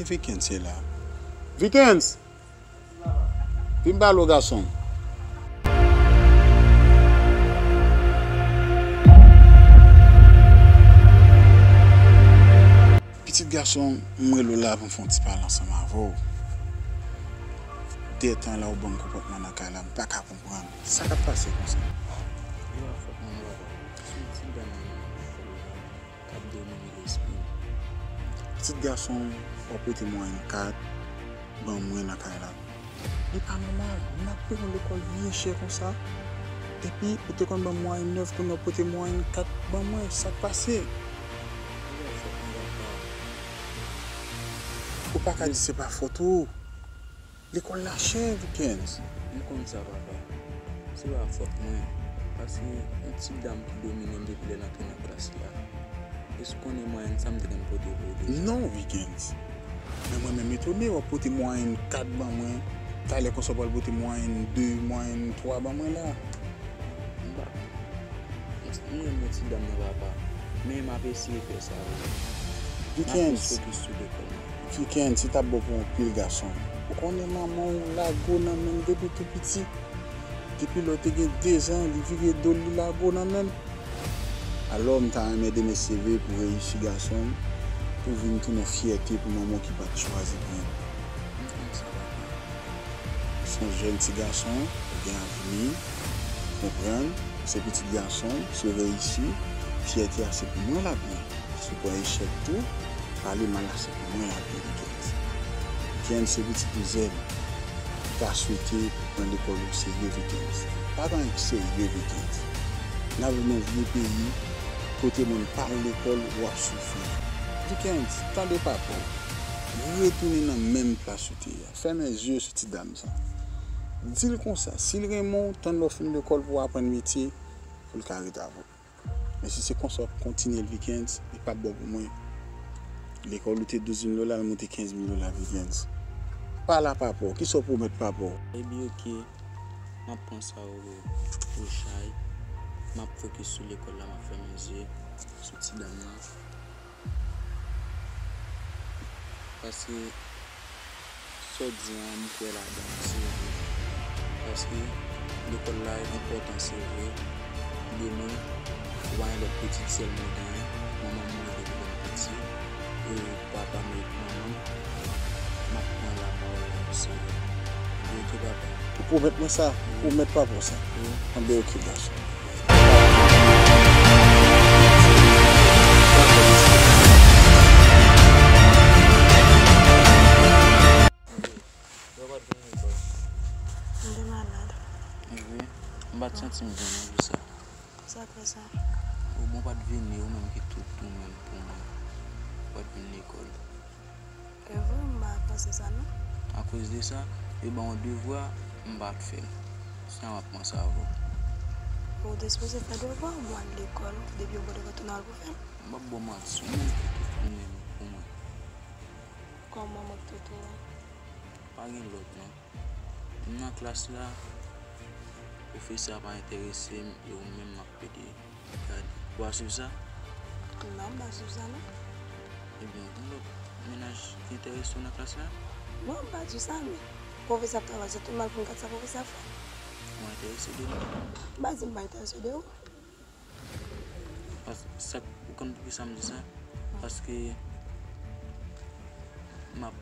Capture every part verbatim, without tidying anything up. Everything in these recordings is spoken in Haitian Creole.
Vikens ye la. Vikens! Vin pale w, gason. Pitit gason, m rele w la pou m fè yon ti pale ansanm avè w. Dètan la ou ban m konpòtman nan kay la, m pa ka konprann. Sa k ap pase konsa? Yo a fòt mwen, papa. Se yon ti dam nan k ap domine lespri m. Pitit gason, w ap pote mwayenn kat ban mwen nan kay la. Li pa nòmal, m ap peye yon lekòl byen chè konsa. Epi, ou te konn ban m mwayenn nèf, kounye a w pote mwayenn kat ban mwen. Sa k pase? Yo a fòt mwen, papa. Ou pa ka di se pa fòt ou. Lekòl la chè, Vikens. M konn sa, papa. Se pa fòt mwen. Paske yon ti dam ki domine m depi lè l antre nan klas la. Èske w konnen mwayenn sa m te konn pote pou ou deja? Non, Vikens. Men mwen menm etone, w ap pote mwayenn kat ban mwen. Talè konsa w pral pote mwayenn de, mwayenn twa ban mwen la. M pa, m renmen ti dam nan, papa. Men m ap eseye fè sa vre. M ap plis fokis sou lekòl mwen. Vikens, se t ap bon pou anpil gason. Ou konnen manman w lage w nan men l depi tou piti. Depi lè w te gen dezan, li vire do l, li lage w nan men l. Alò, m ta renmen demen seve pou reyisi gason m, pou vin tounen yon fyète pou manman w ki pa t chwazi pran w. Se yon jèn ti gason, ou gen avni, konprann, se pitit gason m, si w reyisi, fyète a se pou mwen l ap ye. Si w pran echèk tou, pale mal la se pou mwen l ap ye, Vikens. Vikens se pitit ou zen. M ta swete pou pran lekòl ou serye, Vikens. Pa gen anyen ki serye, Vikens. N ap viv nan vye peyi, kote moun pa al lekòl, w ap soufri. Vikens, tande papa w. Retounen nan menm plas ou te ye a. Fèmen zye w sou ti dam sa. Di l konsa, si l renmen w, tann lè w fin lekòl pou w aprann metye, pou l ka ret avè w. Men si se konsa w ap kontinye l, Vikens, li p ap bon pou mwen. Lekòl ou te douz mil dola, l monte kenz mil dola, Vikens. Pale a papa w, kisa w pwomèt papa w? Epi oke, m ap pran sa ou vle pou chay. M ap fokis sou lekòl la, m ap fèmen zye sou ti dam nan. Paske sa w di an, m kwè ladan l, se vre. Paske lekòl la enpòtan, se vre. Demen, ou pa gen lòt pitit, sèl mwen genyen. Manman m mouri depi lè m piti. E papa m e manman m, m ap pran lapawòl la o serye. Oke, papa. Ou pwomèt mwen sa? Ou pwomèt papa w sa? Wi. Anben, oke, gason. Yo pa t vin lekòl. M te malad. E vre? M pa t santi m byen non pou sa. Sa k fè sa? O, bon, w pa t vini, ou menm ki tout ou menm pou mwen. Ou pa t vin lekòl. E vre, m pa panse sa non. Akoz de sa, yo ban w yon devwa, m pa t fè l. Se sa m ap panse avè w. Ou te sipoze fè devwa w, mwen al lekòl, depi yo pote retounen al pou fè l. M p ap ba w manti, ou menm ki tout ou menm pou mwen. Kòman mwen ki tout ou menm? Pa gen lòt non. M nan klas la, pwofesè a pa enterese m, e ou menm m ap pede gade. Ou pa swiv sa? Non, m pa swiv sa non. Ebyen, gen lòt mennaj ki enterese w nan klas la? Non, m pa di sa, men pwofesè ap travay, se tout mal pou m gad sa pwofesè ap fè. Ou enterese de mwen? M pa di m pa enterese de ou. Pas-, sa, ou konn poukisa m di sa? Paske m ap,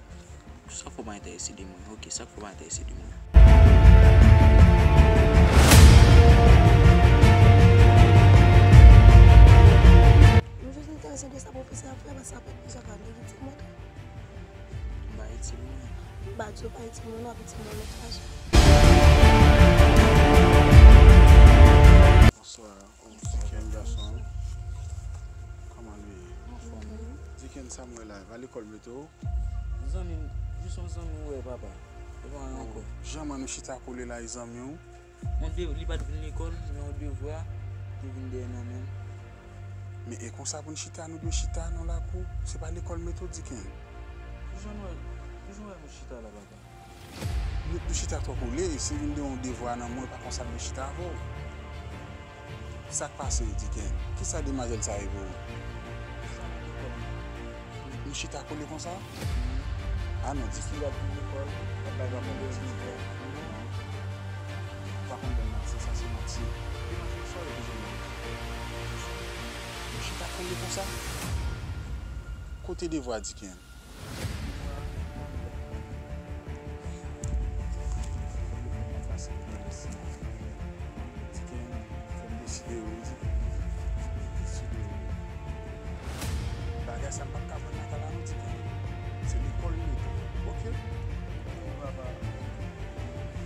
sa k fè w pa enterese de mwen? Oke, sa k fè w pa enterese de mwen? M jis enterese de sa pwofesè a ap fè, paske sa pa itil mwen tou. M pa itil mwen. M pa di w pa itil mwen, non, w ap itil mwen yon lòt fason. Bonswa. Diken, gason. Kòman nou ye? Anfòm. Diken, sa m wè la, e pa lekòl mete w? Zanmi m, jis yon zanmi m wè, papa. E pa anyen ankò. Jan m wè nou chita kole la, e zanmi w? Yon de-, li pa t vin lekòl, men yon devwa te vin dèyè nan men m. Men e konsa pou n chita, nou dwe chita nan lakou. Se pa lekòl mete w, Diken. Kijan w wè, kijan w wè nou chita la, papa? Nou, nou chita twò kole, si vin de yon devwa nan men w, pa konsa l dwe chita avè w. Sa k pase, Diken? Kisa demwazèl sa ye pou ou? Nou, nou chita kole konsa? Ah non, di ki gad pou lekòl, ap bay papa manti. Ou pa konn bon manti, sa se manti. Li manti sou yo bezwen. Ou chita konn li konsa? Kote devwa Diken? Diken, fò m deside wi, Diken. Deside wi. Bagay sa m p ap ka pran nan kala non, Diken. Se lekòl li rete. Oke? Papa,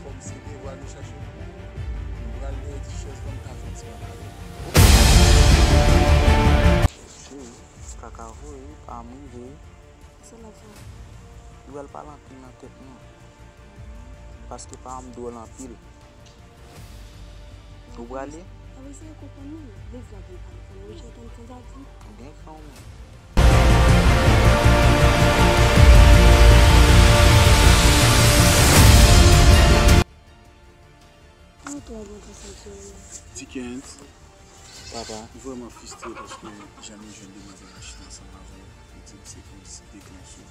fò m se devwa nou chache. M pral dèyè ti chèz la, m ka fè ti bagay. Cheri, kaka voye, pa m rive. Sa l ap fè? Li pral pale anpil nan tèt nou. Paske pa m dwòl anpil. Ou prale? Ap eseye konprann li. Vle di l ap vin pale fò nou rejte antann san sa di. Ou gen fè w menm. Mwen twò kontan santi w la. Dickens, papa, m vrèman fristre paske jan m jwenn demwazèl la chita ansanm avè w, li di m se kondisip de klas ou.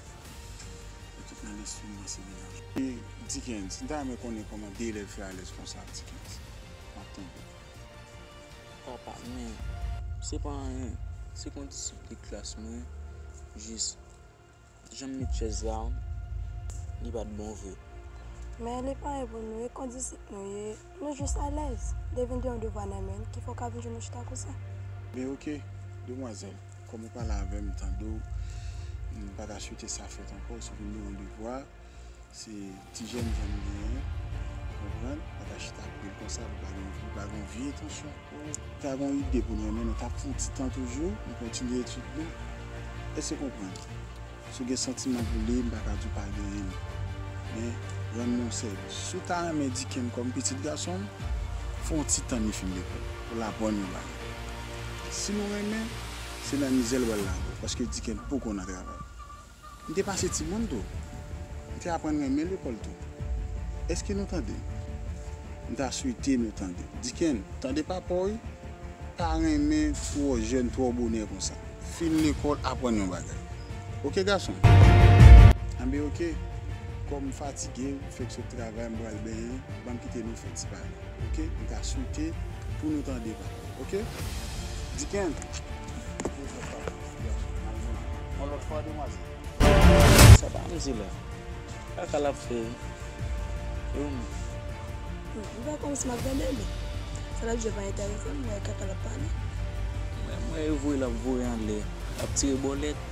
Li tout nan lespri m nan se mennaj ou. E Dickens, m ta renmen konnen kòman de elèv fè alèz konsa ak Dickens. M ap tande. Papa, men se pa anyen. Se kondisip de klas mwen, jis jan m met chèz la, li pa t bon vre. Men li pa anyen pou nou, e kondisip nou ye, nou jis alèz. Li vin de yon devwa nan men n, ki fè w ka vin jwenn nou chita konsa. Ben oke, demwazèl, kòm ou pale avè m, m tande w, m pa ta swete sa fèt ankò, si w vin de yon devwa, se ti jèn jan m genyen, ou konprann, m pa ta chita ak li konsa, li pa gen, li pa gen vye entansyon. Ou ta gen yon ide pou nou renmen, nou t ap fè yon ti tan toujou, nou kontinye etid nou. Èske w konprann? Si w gen santiman pou li, m pa ka di w pa genyen l. Men, rann mwen yon sèvis. Si w ta renmen Dickens kòm pitit gason m, fè yon ti tan li fin lekòl, pou l aprann yon bagay. Si nou renmen, se nan mizè l pral lage w, paske Dickens poko nan travay. M te pase timoun tou. M te aprann renmen lekòl tou. Èske nou tande m? M ta swete nou tande. Dickens, tande papa w wi. Pa renmen twò jèn, twò bonè konsa. Fin lekòl, aprann yon bagay. Oke, gason? Anben, oke. Kòm m fatige, m fèk sot travay, m pral benyen, ban m kite nou fè ti pale. Oke? M ta swete pou nou tande papa. Oke? Dickens. Yon lòt fwa, demwazèl. Sa pa anmezi la. Kaka l ap fè wi. Yo menm. Hmm, m fè kòmsi m ap tande, men sa l ap di yo pa enterese m, m wè kaka l ap pale. Mwen, mwen e voye l ap voye anlè, l ap tire bòlèt.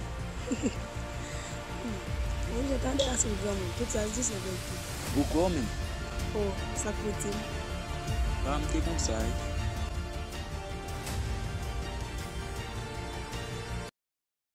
Hmm. Ou oblije tande a, se yon granmoun, tout sa l di se verite. Ou kwè w menm? O, sa k pou di m? Pa m te konsa wi.